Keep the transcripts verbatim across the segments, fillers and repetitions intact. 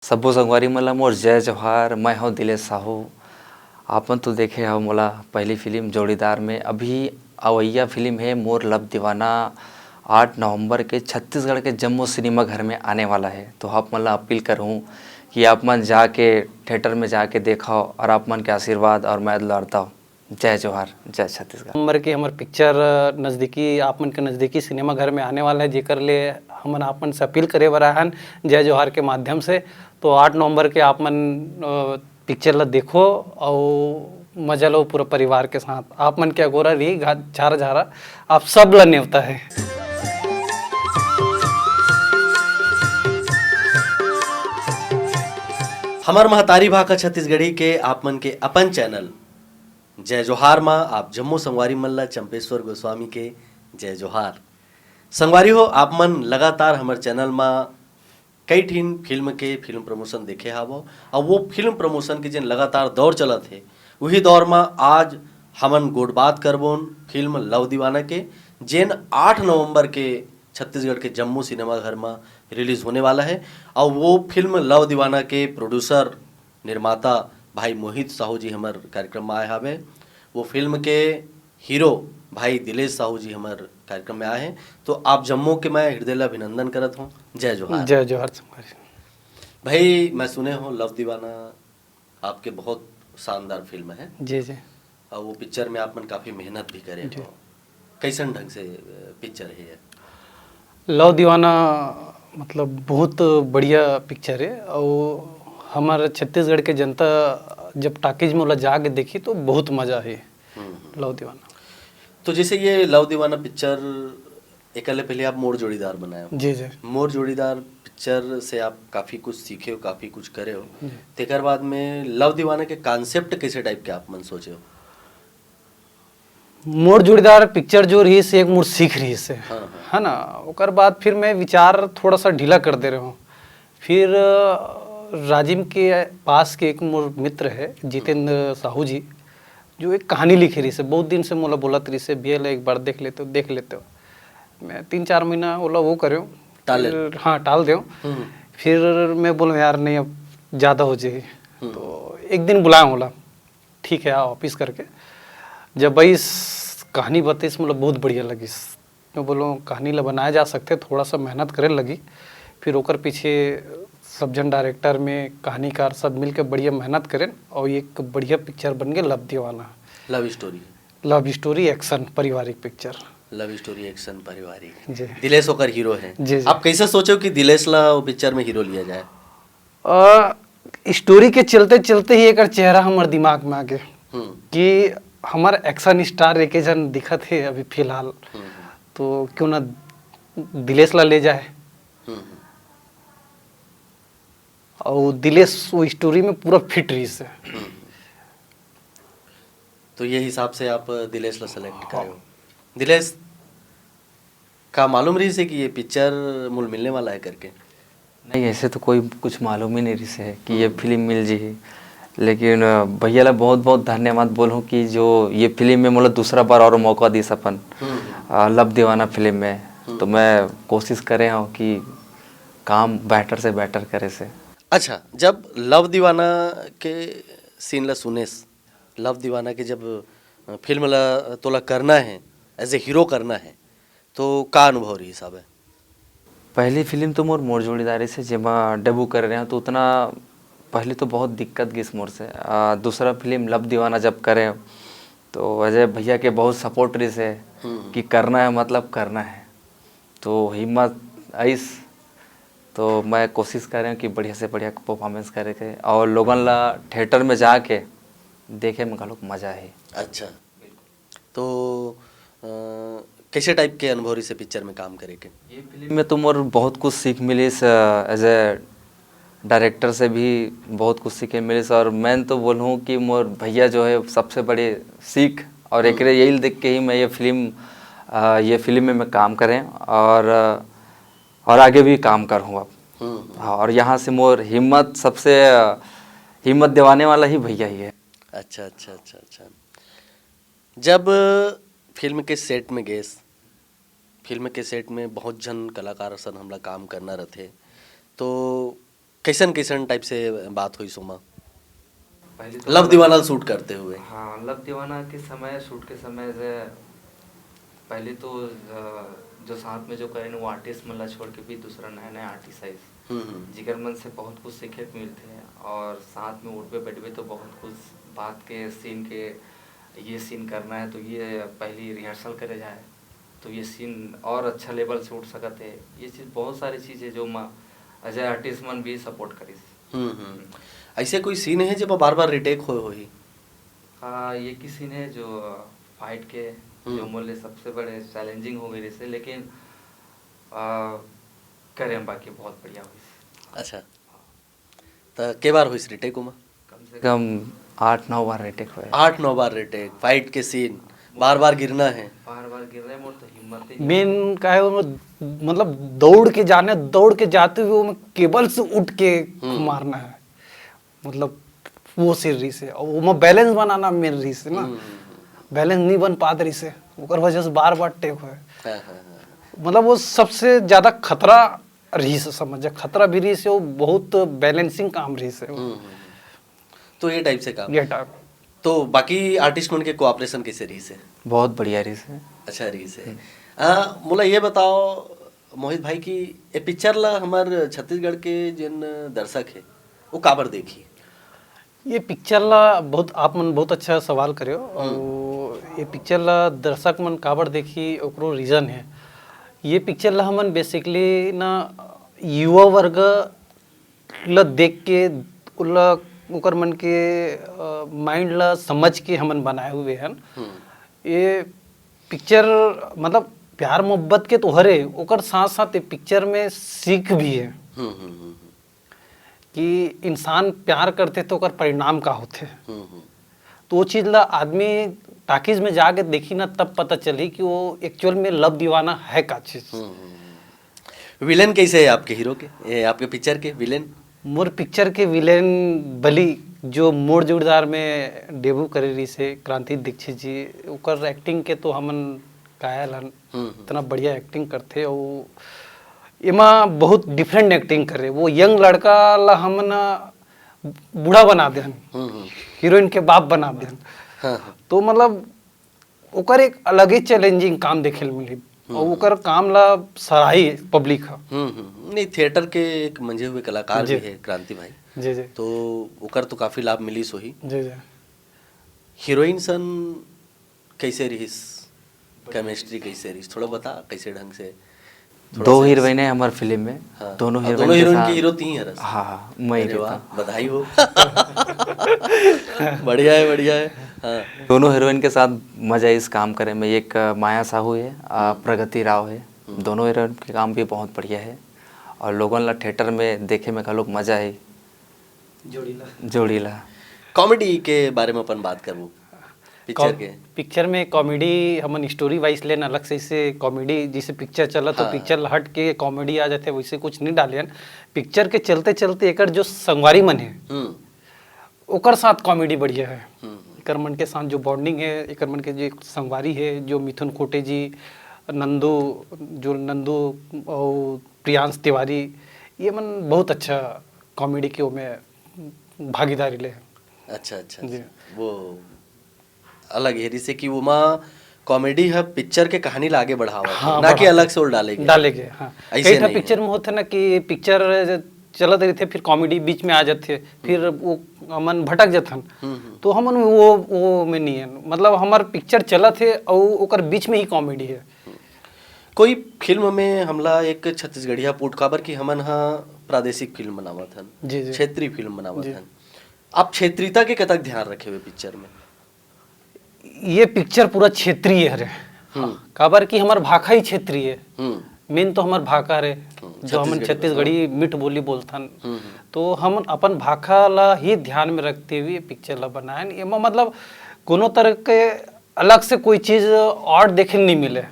सब्बो संगवारी मन ला मोर जय जोहार, मैं हव दिलेश साहू। आप मन तो देखे हव मोला पहली फिल्म जोड़ीदार में। अभी अवइया फिल्म हे मोर लव दीवाना, आठ नवंबर के छत्तीसगढ़ के जम्मो सिनेमा घर में आने वाला हे। तो आप मन ला अपील करहूँ कि आप मन जाके थिएटर में जाके देखव और आप मन के आशीर्वाद और मया दुलार दव। जय जोहार, जय छत्तीसगढ़। नवंबर के हमर पिक्चर नजदीकी, आप मन के नजदीकी सिनेमा घर में आने वाला है, जेकर ले हमन आप मन से अपील करे बर आए हन जय जोहार के माध्यम से। तो आठ नवंबर के आप मन, अ, पिक्चर ला देखो और मजा लो पूरा परिवार के साथ। आप मन के अगोरा रही घा-, झारा झारा, आप सब ला नेवता है। हमर महतारी भाखा छत्तीसगढ़ी के आप मन के अपन चैनल जय जोहार मा आप जम्मो संगवारी मन ला चंपेश्वर गोस्वामी के जय जोहार। संगवारी हो, आप मन लगातार हमर चैनल मा कई ठिन फिल्म के फिल्म प्रमोशन देखे हावो, अउ वो फिल्म प्रमोशन के जेन लगातार दौर चलत हे, उही दौर मा आज हमन गोठबात करबोन फिल्म लव दीवाना के, जेन आठ नवंबर के छत्तीसगढ़ के जम्मो सिनेमा घर मा रिलीज होने वाला है। अउ वो फिल्म लव दीवाना के प्रोड्यूसर निर्माता भाई मोहित साहू जी हमर कार्यक्रम में आए हावे। वो फिल्म के हीरो भाई दिलेश साहू जी हमर कार्यक्रम में आए हैं। तो आप जम्मो के मैं हृदय ला अभिनंदन करत हूँ। जय जोहार। जय जोहार संगवारी। भाई, मैं सुने हूँ लव दीवाना आपके बहुत शानदार फिल्म है। जी, जी। और वो पिक्चर में आप मन काफ़ी मेहनत भी करे जी। हो। कैसन ढंग से, अ, पिक्चर है ये? लव दीवाना मतलब बहुत बढ़िया पिक्चर है और हमारे छत्तीसगढ़ के जनता जब टॉकीज में ओला जाके देखी तो बहुत मजा आई। हम्म, हम्म। लव दीवाना। तो जैसे ये लव दीवाना पिक्चर, एक ले पहले आप मोर जोड़ीदार बनाए हो। जी, जी। मोर जोड़ीदार पिक्चर से आप काफ़ी कुछ सीखे हो, काफ़ी कुछ करे हो। जी। तेकर बाद में लव दीवाना के कॉन्सेप्ट कैसे टाइप के आप मन सोचे हो? मोर जोड़ीदार पिक्चर जो रहिस, एक मोर सीख रहिस हे, हाँ, हाँ। है ना? ओकर बाद फिर मैं विचार थोड़ा सा ढीला कर दे रहे हूँ। फिर, अ, राजिम के पास के एक मोर मित्र है, जितेंद्र साहू जी, जो एक कहानी लिखे रहिस हे, बहुत दिन से मोला बोलत रहिस हे, "भैया, ले एक बार देख लेते हो, देख लेते हो।" मैं तीन चार महीना ओला वो करे हूँ, टाले। फिर, हाँ, टाल दे हूँ। हम्म। फिर मैं बोलूँ, "यार, नहीं, अब ज़्यादा हो जाही।" हम्म। तो एक दिन बुलाया ओला, ठीक है, आ ऑफिस करके। जब भाई इस कहानी बताइस, मतलब, बहुत बढ़िया लगिस। मैं बोलूँ, कहानी ला बनाया जा सकते, थोड़ा सा मेहनत करे लगी। फिर ओकर पीछे सब जन डायरेक्टर में कहानीकार सब मिलके बढ़िया मेहनत करें और एक बढ़िया पिक्चर बन गए लव दीवाना। लव स्टोरी। लव स्टोरी एक्शन पारिवारिक पिक्चर। लव स्टोरी एक्शन पारिवारिक। जी। दिलेश ओकर हीरो है। जी, जी। आप कैसे सोचो कि दिलेश ला वो पिक्चर में हीरो लिया जाए? अ, स्टोरी के चलते चलते ही एकर चेहरा हमर दिमाग में आ गए हम्म। कि हमर एक्शन स्टार एके जन दिखत हे अभी फिलहाल, हम्म। तो क्यों ना दिलेश ला ले जाए। हम्म। और दिलेश वो स्टोरी में पूरा फिट रहिस हे। हम्म। तो ये हिसाब से आप दिलेश ला सेलेक्ट करे हो। हाँ। दिलेश, का मालूम रहिस हे कि ये पिक्चर मोला मिलने वाला है करके? नहीं, ऐसे तो कोई कुछ मालूम ही नहीं रहिस हे कि ये हम्म। फिल्म मिल जी। लेकिन, अ, भैया ला बहुत बहुत धन्यवाद बोलूँ कि जो ये फिल्म में मोला दूसरा बार और मौका दिस अपन, हम्म। अ, लव दीवाना फिल्म में। हम्म। तो मैं कोशिश करे हूँ कि काम बेटर से बेटर करे से। अच्छा, जब लव दीवाना के सीन ला सुनेस, लव दीवाना के जब, अ, फिल्म ला तोला करना है, एज ए हीरो करना है, तो का अनुभव रहिस हवे? पहली फिल्म तो मोर मोर जोड़ीदार से, जेमा डेब्यू कर रहे हैं, तो उतना पहले तो बहुत दिक्कत गिस मोर से। आ, दूसरा फिल्म लव दीवाना जब करे, तो अजय भैया के बहुत सपोर्ट रहिस हे हम्म। कि करना है, मतलब करना है। तो हिम्मत आइस, तो मैं कोशिश कर रहे हूँ कि बढ़िया से बढ़िया परफॉर्मेंस करे के और लोगन ला थिएटर में जाके देखे में घलोक मजा आही। अच्छा, तो, अ, कैसे टाइप के अनुभव रहिस हे पिक्चर में काम करे के? ये फिल्म में तो मोर बहुत कुछ सीख मिलिस, अ, एज ए डायरेक्टर से भी बहुत कुछ सीखे मिलिस, और मैं तो बोलूँ कि मोर भैया जो है सबसे बड़ी सीख, और हम्म। एकरे यही देख के ही मैं ये फिल्म, अ, ये फिल्म में मैं काम करें और, अ, और आगे भी काम करूँ अब। हम्म, हम्म। हाँ, और यहाँ से मोर हिम्मत सबसे, अ, हिम्मत दिवाने वाला ही भैया ही है। अच्छा, अच्छा, अच्छा, अच्छा। जब फिल्म के सेट में गेस, फिल्म के सेट में बहुत झन कलाकार सन हमला काम करना रहथे, तो कैसन कैसन टाइप से बात होइस ओमा? पहले तो लव दीवाना शूट करते हुए। हाँ, लव दीवाना के समय, शूट के समय से पहले तो अ, जो साथ में जो करे वो आर्टिस्ट मन ला छोड़ के भी दूसरा नया नया आर्टिस्ट आइस, हम्म, हम्म। जिकर मन से बहुत कुछ सीखे के मिलथे। और साथ में उठबे बैठबे तो बहुत कुछ बात के, सीन के, ये सीन करना है तो ये पहली रिहर्सल करे जाए तो ये सीन और अच्छा लेवल से उठ सकत है। ये चीज़, बहुत सारी चीज़ है जो मा-, अजय आर्टिस्ट मन भी सपोर्ट करिस। हम्म, हम्म। ऐसे कोई सीन है जब बार बार रिटेक होए होही? हाँ, ये की सीन है जो फाइट के, हम्म। जो मोर ले सबसे बड़े चैलेंजिंग हो गई रहिसे, लेकिन आ, करे हम, बाकी बहुत बढ़िया होइस। अच्छा, त के बार होइस रिटेक ओमा? कम से कम आठ नौ बार रिटेक हुए। आठ नौ बार रिटेक, फाइट के सीन, बार बार गिरना है। बार बार गिर रहे, मोर तो हिम्मत ही नहीं। मेन का है, वो मतलब दौड़ के जाने, दौड़ के जाते हुए वो केबल से उठ के हम्म। मारना है, मतलब वो सीन रहिसे। और वो बैलेंस बनाना मेन रहिसे ना, हम्म, बैलेंस नहीं बन पात रहिसे, ओकर वजह से बार बार टेक हुए। हाँ, हाँ, हाँ। मतलब वो सबसे ज्यादा खतरा रहिसे, समझ जा, खतरा भी रहिसे, वो बहुत बैलेंसिंग काम रहिसे। हम्म, हम्म, हम्म। तो ये टाइप से काम। ये टाइप। तो बाकी आर्टिस्ट मन के कोऑपरेशन कैसे रहिसे? बहुत बढ़िया रहिसे। अच्छा रहिसे। हाँ, मोला ये बताओ मोहित भाई कि ये पिक्चर ला हमर छत्तीसगढ़ के जिन दर्शक है, वो काबर देखी? ये पिक्चर ला बहुत, आप मन बहुत अच्छा सवाल करे हो। और ये पिक्चर ला दर्शक मन काबर देखी, ओकरो रीजन है। ये पिक्चर ला हमन बेसिकली ना युवा वर्ग ला देख के, ओला, ओकर मन के माइंड ला समझ के हमन बनाए हुए हन। ये पिक्चर मतलब प्यार मोहब्बत के तो हरे, ओकर साथ साथ ये पिक्चर में सीख भी है हम्म, हम्म, हम्म, हम्म। कि इंसान प्यार करथे तो ओकर परिणाम का होथे। हम्म, हम्म। तो वो चीज़ ला आदमी टाकीज में जाके देखी ना, तब पता चली कि वो एक्चुअल में लव दीवाना है का चीज़। विलेन कैसे है आपके हीरो के, ये आपके पिक्चर के विलेन? मोर पिक्चर के विलेन बली, जो मोर जोड़ीदार में डेब्यू करे रहिसे क्रांति दीक्षित जी, ओकर एक्टिंग के तो हमन कायल हन। हम्म, इतना बढ़िया एक्टिंग करथे। और एमा बहुत डिफरेंट एक्टिंग करे, वो यंग लड़का ला हमन बूढ़ा बना देहन, हम्म, हम्म। हीरोइन के बाप बना देहन। हाँ, हाँ। तो मतलब ओकर एक अलगे चैलेंजिंग काम देखे ल मिली। और ओकर काम ला सराही पब्लिक ह। हम्म, हम्म। नहीं, थिएटर के एक मंझे हुए कलाकार जी। भी है क्रांति भाई, जी जी। तो ओकर तो काफी लाभ मिलिस होही। जी जी। हीरोइन सन कैसे रहिस, केमिस्ट्री कैसे रहिस, थोड़ा बता कैसे ढंग से। थोड़ा दो सा हीरोइन है हमारे फिल्म में। हाँ। दोनों हाँ, हीरोइन दोनों के हीरोइन साथ के हीरो तीन है रस। हाँ, हाँ, मैं ही अरे वाह, रहता। बधाई हो। बढ़िया है, बढ़िया है। हाँ। दोनों हीरोइन के साथ मजा इस काम करे में। एक अ, माया साहू है, अ, प्रगति राव है। दोनों हीरोइन के काम भी बहुत बढ़िया है और लोगन ला थिएटर में देखे में घलोक मजा आई। जोड़ी ला। कॉमेडी के बारे में अपन बात करबो पिक्चर के। पिक्चर में कॉमेडी हमन स्टोरी वाइज लेन अलग से, इसे कॉमेडी जैसे पिक्चर चलत तो हाँ। पिक्चर हट के कॉमेडी आ जाते, वैसे कुछ नहीं डाले हन। पिक्चर के चलते चलते एकर जो संगवारी मन है, हम्म। ओकर साथ कॉमेडी बढ़िया है। हम्म। एकर मन के साथ जो बॉन्डिंग है, एकर मन के जो एक संगवारी है, जो मिथुन खोटे जी, नंदू, जो नंदू और प्रियांश तिवारी, ये मन बहुत अच्छा कॉमेडी के ओमे भागीदारी ले। अच्छा, अच्छा, जी। अच्छा। वो अलग है, जैसे कि वो माँ कॉमेडी है, पिक्चर के कहानी ला आगे बढ़ावा, हाँ, ना कि बढ़ावा। अलग से वो डाले गए। डाले गए, हाँ। ऐसे कई ठा नहीं पिक्चर में होथे ना कि पिक्चर चलत रहिथे, फिर कॉमेडी बीच में आ जाथे, फिर वो हमन भटक जाथन। तो हमन वो, वो में नहीं है, मतलब हमार पिक्चर चलत है और ओकर बीच में ही कॉमेडी है। कोई फिल्म में हमला एक छत्तीसगढ़िया पूट, काबर कि हमन हा प्रादेशिक फिल्म बनावत हन, जी, जी। क्षेत्रीय फिल्म बनावत जी। हन। आप क्षेत्रीयता के कतक ध्यान रखे हुए पिक्चर में? ये पिक्चर पूरा क्षेत्रीय हरे। काबर कि हमार भाखा ही क्षेत्रीय है। हम्म। मेन तो हमार भाखा हरे, जो हमन छत्तीसगढ़ी छत्तीसगढ़ी मीठ बोली बोलथन। तो हमन अपन भाखा ला ही ध्यान में रखते हुए पिक्चर ला बनाएन। एमा मतलब कोनो तरह के अलग से कोई चीज और देखे नहीं मिले।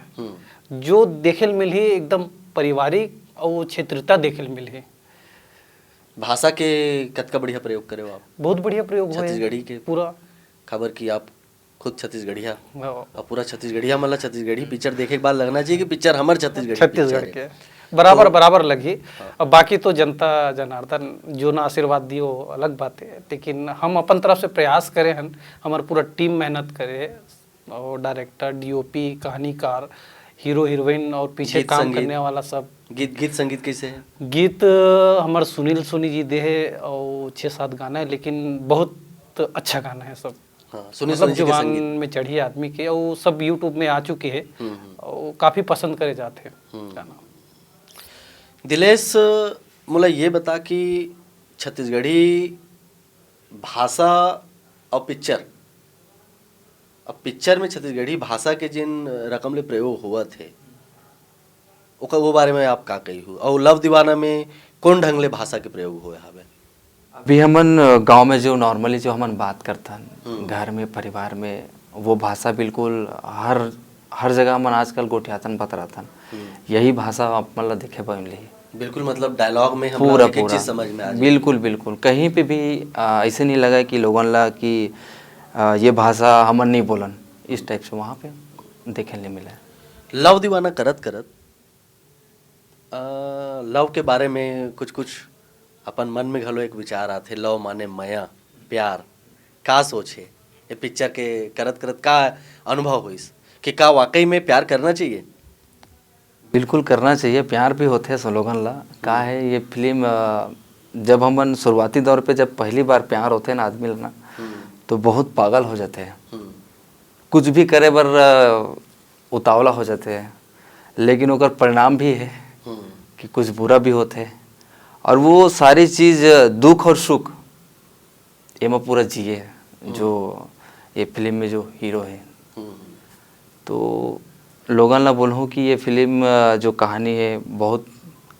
जो देखे ल मिलही एकदम पारिवारिक और वो क्षेत्रीयता देखे ल मिलही। भाषा के कतका बढ़िया प्रयोग करे हो आप। बहुत बढ़िया प्रयोग हुआ है। छत्तीसगढ़ी के। पूरा। खबर कि आप खुद छत्तीसगढ़िया हाँ। और पूरा छत्तीसगढ़िया, मतलब छत्तीसगढ़ी पिक्चर देखे के बाद लगना चाहिए कि पिक्चर हमर छत्तीसगढ़ी छत्तीसगढ़ पिक्चर है। के। बराबर तो बराबर लगही। हाँ। अब बाकी तो जनता जनार्दन जो ना आशीर्वाद दियो, अलग बात है, लेकिन हम अपन तरफ से प्रयास करे हन, हमर पूरा टीम मेहनत करे, और डायरेक्टर, डीओपी, कहानीकार, हीरो हीरोइन और पीछे गीत काम संगीत? करने वाला सब। गीत गीत संगीत कैसे है? गीत, अ, हमर सुनील सोनी जी दे हे, और छः सात गाना है, लेकिन बहुत अच्छा गाना है सब। हाँ, सुनील मतलब सोनी जी के जुबान संगीत। में चढ़ी आदमी के, और सब YouTube में आ चुके हैं, हम्म, हम्म। और काफी पसंद करे जाते हैं हम्म। गाना। दिलेश, मोला ये बता कि छत्तीसगढ़ी भाषा और पिक्चर, अब पिक्चर में छत्तीसगढ़ी भाषा के जिन रकम ले प्रयोग होवत हे, ओकर, वो बारे में आप का कही हो? और लव दीवाना में कौन ढंग ले भाषा के प्रयोग होए हवे? अभी हमन, अ, गाँव में जो normally जो हमन बात करथन, हम्म। घर में, परिवार में, वो भाषा बिल्कुल हर, हर जगह हमन आजकल गोठियाथन, बतराथन। हम्म। यही भाषा आप मन ला देखे बर मिलही। बिल्कुल, मतलब dialogue में हमला पूरा, एक एक पूरा। चीज समझ में आ जाए। बिल्कुल, बिल्कुल। कहीं पे भी, अ, ऐसे नहीं लगा कि लोगन ला कि, अ, ये भाषा हमन नहीं बोलन, इस type से वहाँ पे देखे ले मिला है। लव दीवाना करत करत, अ, लव के बारे में कुछ कुछ अपन मन में घलो एक विचार आथे, लव माने मया, प्यार। का सोच हे ये पिक्चर के करत करत, का अनुभव होइस कि का वाकई में प्यार करना चाहिए? बिल्कुल करना चाहिए, प्यार भी होथे सब लोगन ला। का हम्म। है ये फिल्म, अ, जब हमन शुरुआती दौर पे जब पहली बार प्यार होथे ना आदमी ला ना, हम्म। तो बहुत पागल हो जाथे। हम्म। कुछ भी करे बर, अ, उतावला हो जाथे, लेकिन ओकर परिणाम भी है हम्म। कि कुछ बुरा भी होथे। और वो सारी चीज, दुख और सुख, एमा पूरा जिए हे, हम्म। जो ये फिल्म में जो हीरो है। हम्म। तो लोगन ला बोलहूँ कि ये फिल्म, अ, जो कहानी है, बहुत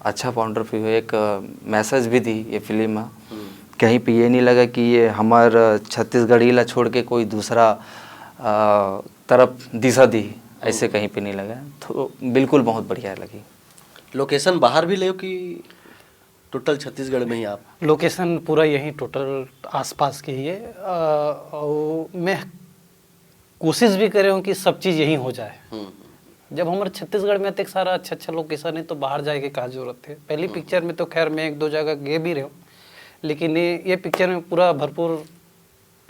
अच्छा point of view है, एक, अ, message भी दी ये फिल्म में। हम्म। कहीं पे ये नहीं लगा कि ये हमर छत्तीसगढ़ी ला छोड़ के कोई दूसरा, अ, तरफ दिशा दी, ऐसे हम्म। कहीं पे नहीं लगा। तो बिल्कुल बहुत बढ़िया लगी। Location बाहर भी ले हो कि total छत्तीसगढ़ में ही आप? Location पूरा यहीं total आसपास के ही है। अ, और मैं कोशिश भी करे हूँ कि सब चीज़ यहीं हो जाए। हम्म। जब हमर छत्तीसगढ़ में अतेक सारा अच्छा अच्छा location है, तो बाहर जाए के का जरूरत है? पहली हम्म। पिक्चर में तो खैर मैं एक दो जगह गए भी रहे हूँ, लेकिन ये, ये पिक्चर में पूरा भरपूर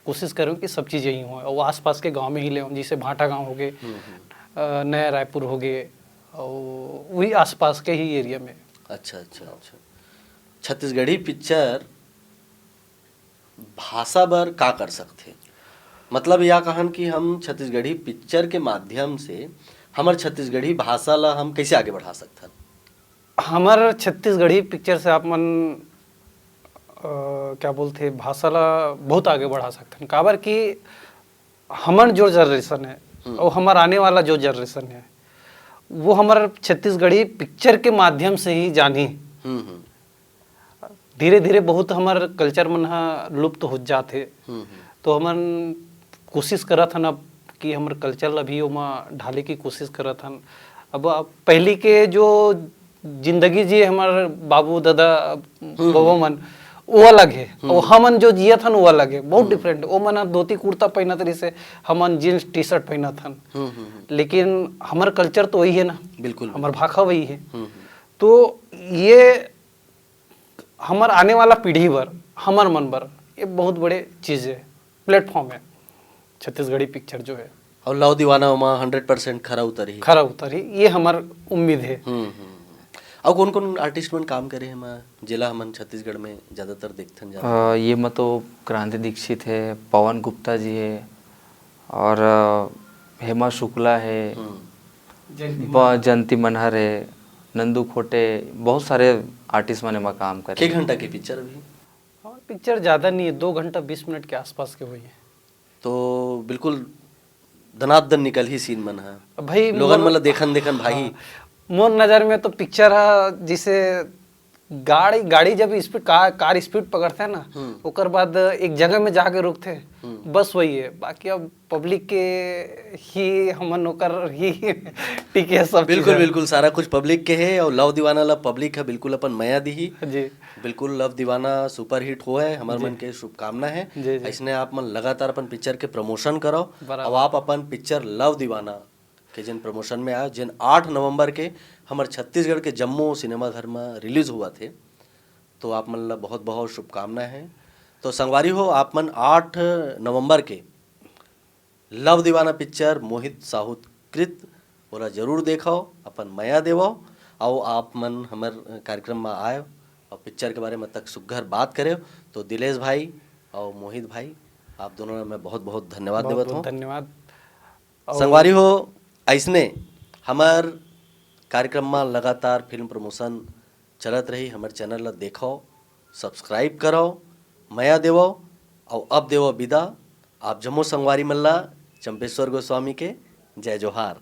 कोशिश करे हूँ कि सब चीज़ यहीं हो, और आसपास के गांव में ही ले हूँ, जैसे भाटा गांव हो गए, हम्म, हम्म। अ, नया रायपुर हो गए, और वही आसपास के ही एरिया में। अच्छा, अच्छा, अच्छा। छत्तीसगढ़ी पिक्चर भाषा बर का कर सकथे? मतलब, या कहन कि हम छत्तीसगढ़ी पिक्चर के माध्यम से हमर छत्तीसगढ़ी भाषा ला हम कैसे आगे बढ़ा सकथन? हमर छत्तीसगढ़ी पिक्चर से आप मन, अ, क्या बोलथे, भाषा ला बहुत आगे बढ़ा सकथन, काबर कि हमन जो जनरेशन है हम्म। और हमर आने वाला जो जनरेशन है, वो हमर छत्तीसगढ़ी पिक्चर के माध्यम से ही जानही। हम्म, हम्म। धीरे-धीरे बहुत हमर कल्चर मन ह लुप्त होत जात हे। हम्म, हम्म। तो हमन कोशिश करत हन अब कि हमर कल्चर ल भी ओमा ढाले की कोशिश करत हन। अब, अब पहली के जो जिंदगी जिए हमर बाबू, दादा, हम्म, बाबा हम्म। मन, वो अलग हे। हम्म। और हमन जो जियत हन, वो अलग हे, बहुत हम्म। डिफरेंट। वो मन ह धोती कुर्ता पहनत रहिस हे, हमन जींस टी शर्ट पहनत हन। हम्म, हम्म, हम्म। लेकिन हमर कल्चर तो वही हे ना, बिल्कुल, हमर बिल्कुल। भाखा वही हे। हम्म, हम्म। तो ये हमर आने वाला पीढ़ी बर, हमर मन बर ये बहुत बड़े चीज हे, प्लेटफॉर्म हे छत्तीसगढ़ी पिक्चर जो हे। और लव दीवाना ओमा हंड्रेड परसेंट खरा उतरही। खरा उतरही, ये हमर उम्मीद हे। हम्म, हम्म, हम्म। और कौन-कौन आर्टिस्ट मन काम करे हे एमा, जेला हमन छत्तीसगढ़ में ज्यादातर देखथन जाथन? अ, ये में तो क्रांति दीक्षित हे, पवन गुप्ता जी हे, और, अ, हेमा शुक्ला हे, हम्म। जयंती ब-, मनहर। जयंती मनहर हे, नंदू खोटे, बहुत सारे आर्टिस्ट मन एमा काम करे के हे। घंटा के पिक्चर अभी? और पिक्चर ज्यादा नहीं है, दो घंटा बीस मिनट के आसपास के हुई है। तो बिल्कुल दनादन निकलही सीन मन ह। भाई, लोगन मोर मन ल देखन, देखन भाई। हाँ, मोर नजर में तो पिक्चर ह, जैसे गाड़ी, गाड़ी जब स्पीड, कार, कार स्पीड पकड़थे ना, हम्म। ओकर बाद एक जगह में जाके रुकथे, हम्म। बस वही है। बाकी अब पब्लिक के ही, हमन ओकर ही टिके सब बिल्कुल, चीज है। बिल्कुल, सारा कुछ पब्लिक के है और लव दीवाना ला पब्लिक ह बिल्कुल अपन मया दिही। जी। बिल्कुल, लव दीवाना सुपरहिट होए, हमर जी। मन के शुभकामना है। जी, जी। अइसने आप मन लगातार अपन पिक्चर के प्रमोशन करव, बराबर। अउ आप अपन पिक्चर लव दीवाना जेन प्रमोशन में आयो, जेन आठ नवंबर के हमर छत्तीसगढ़ के जम्मो सिनेमा घर में रिलीज होवत हे, तो आप मन ला बहुत बहुत शुभकामना हे। तो संगवारी हो, आप मन आठ नवंबर के लव दीवाना पिक्चर मोहित साहू कृत, ओला जरूर देखव, अपन मया देवव, अउ आप मन हमर कार्यक्रम में आयव अउ पिक्चर के बारे में तक सुग्घर बात करेव। तो दिलेश भाई अउ मोहित भाई, आप दोनों ला मैं बहुत बहुत धन्यवाद बहुत देवत बहुत हूँ। धन्यवाद। अउ संगवारी हो, ऐसने हमर कार्यक्रम में लगातार फिल्म प्रमोशन चलत रही। हमर चैनल ला देखव, सब्सक्राइब करव, मया देवव, अउ अब देवव विदा। आप जम्मो संगवारी मन ला चंपेश्वर गोस्वामी के जय जोहार।